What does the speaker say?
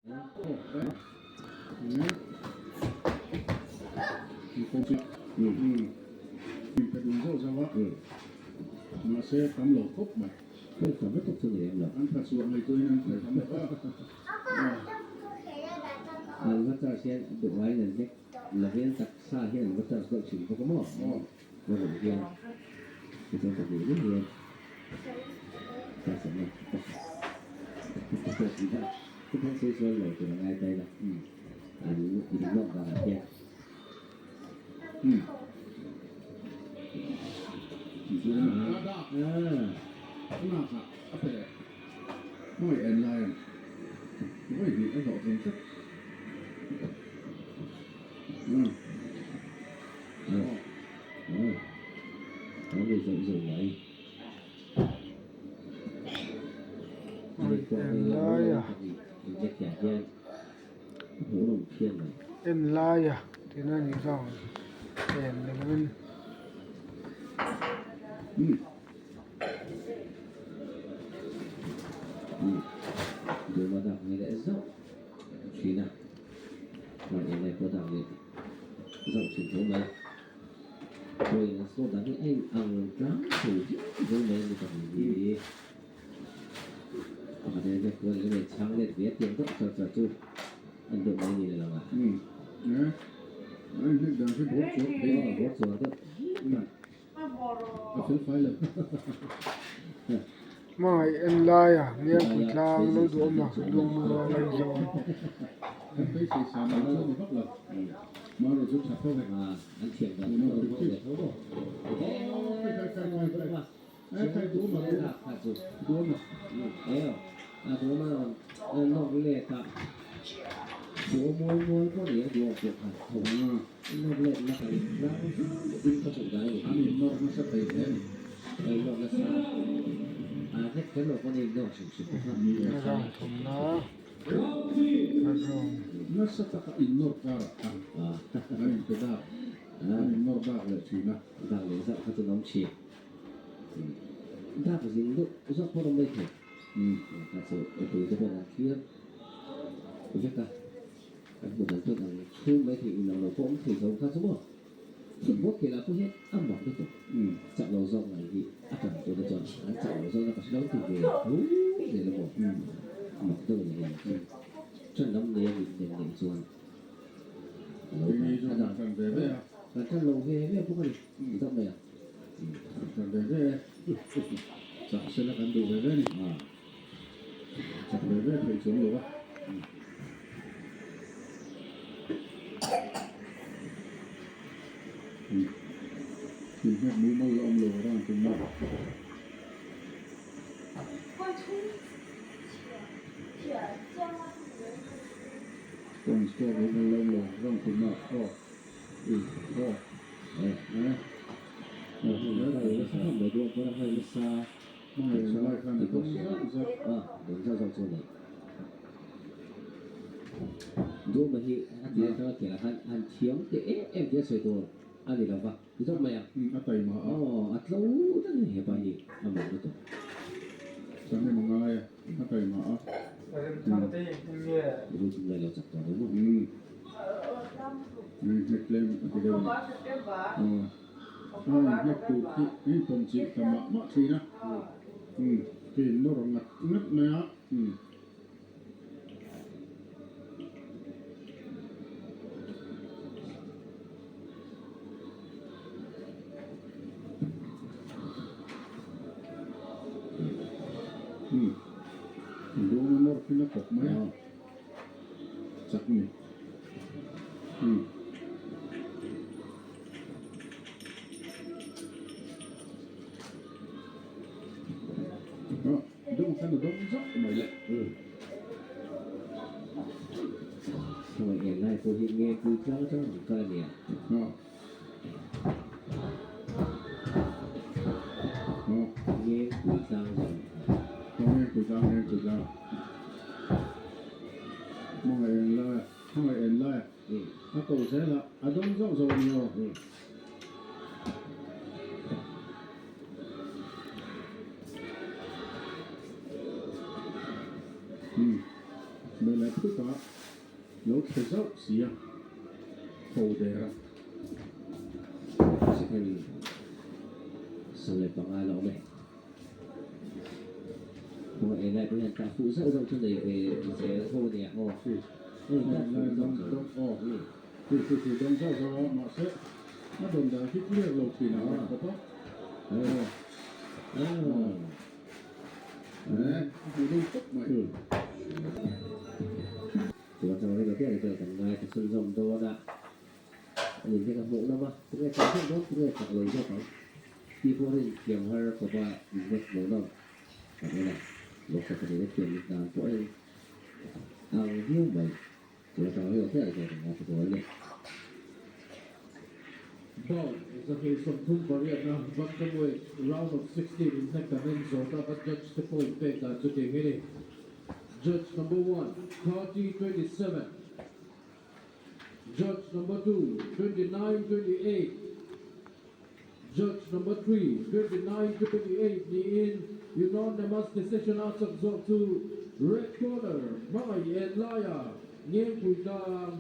An va charge hian duh aiin an hlek lovin taksa hian an va charge deuh thin bawk a maw? Va zawh hian tichuan pahnih mai hian harsatna ka phang sawi sual lo tur a ngai ta ila an inlawk danah hian. En laia tihna a nih zawk en ni lovin. Zauh thin tho mai. Pawhin an score dan hi a in ang tlang tho viau viau mai a ni pahnih hi. Pakhat hian left kual leh chhang let ve a tiang deuh char char chu an deuh mai niin a lang a. A inhnek dan hi bawr chuar thei a. Bawr chuar deuh hlek a. A fel fai lo. Hmangaih en laia Ngelpui tlang lo duhawm a lungmur a ngaih zawn. Kan beisei sa mai chu a ni vak lo. Marawh chu tha tho e. An innawr nasa thei hle a ni. Nasa taka innawr karah khan an inpe dak, an innawr dak leh thin a. Dak zing deuh zawk pawh rawng mai thei. Kha chu mipui te pawhin an thlir vek a. An hmu dan chuan ang chhung mai thei inang lo pawh awm thei tho kha chu maw. Football khelah pawh hian a mak lutuk. Chak lo zawk ngai hi a tan tuna chuan an chak lo zawkna ka hre lo ti ve tho zel a maw. A mak deuh a ni hei chu. Ṭan lam nei a mit nem neih chuan a lo tan a dang. Kan ṭan lo ve ve bawk a ni. Dap mai a. Chak ve ve e. Chak sela kan duh ve ve a ni. Chak ve ve theih chuang lo a. Inhnek mumal la awm lo ran tumna. Point score mumal la awm lo ran tumna. Aw. Hnek tlem a ti deuh a ni. Aw, a inhnek tur khi a inpawm chilh ta mah mah thin a. Khi nawr ngat ngat mai a. Duang a nawr khin a kawp mai a. Chak ni. Dawng khan a dawng zauh mai le. Hmangaih en lai pawh hi nge pui tlang atang an kal a nia. Nge pui tlang zawng. Nge pui tlang, nge pui tlang. Hmangaih en lai, hmangaih en lai. A ko zel a, a dawng zauh zauh a ni aw. Hmel leh phut a lo thle zauh si a, tho der a. Second 15 la awm e. Khawngaih ei lai pawh hian tah fuh zauh zauh chu nei ve zel tho a nia. Aw si, ei lai dawng dawng aw si si si dawng zauh zauh a mahse a dawn dan khi clear lo thin ang reng khawp a. Aw aw eh a hmuh dawn khawp mai. Chuan chuan rei lo te rei kan ngai ta chhunzawm dawn a. A nih hian a hmuh nawm a, tunge chak zawk dawn, tunge chak lo zawk ang tih pawh rin thiam har khawpa inhnek hmuh nawm kan en a, boxer pahnih te thiam dan pawh en ang viau mai. Tuna tang rei lo te ah hian kan ngaithla dawn a ni. Bout 238 na Bantamweight round of 16 inhnek kan en zawh ta kan judge te point pek dan chu tih hi a ni. Judge number one, 30-27. Judge number 2, 29-28. Judge number 3, 29-28 niin unanimous decision a chak zawk chu red corner Hmangaih Enlaia Ngengpui Tlang.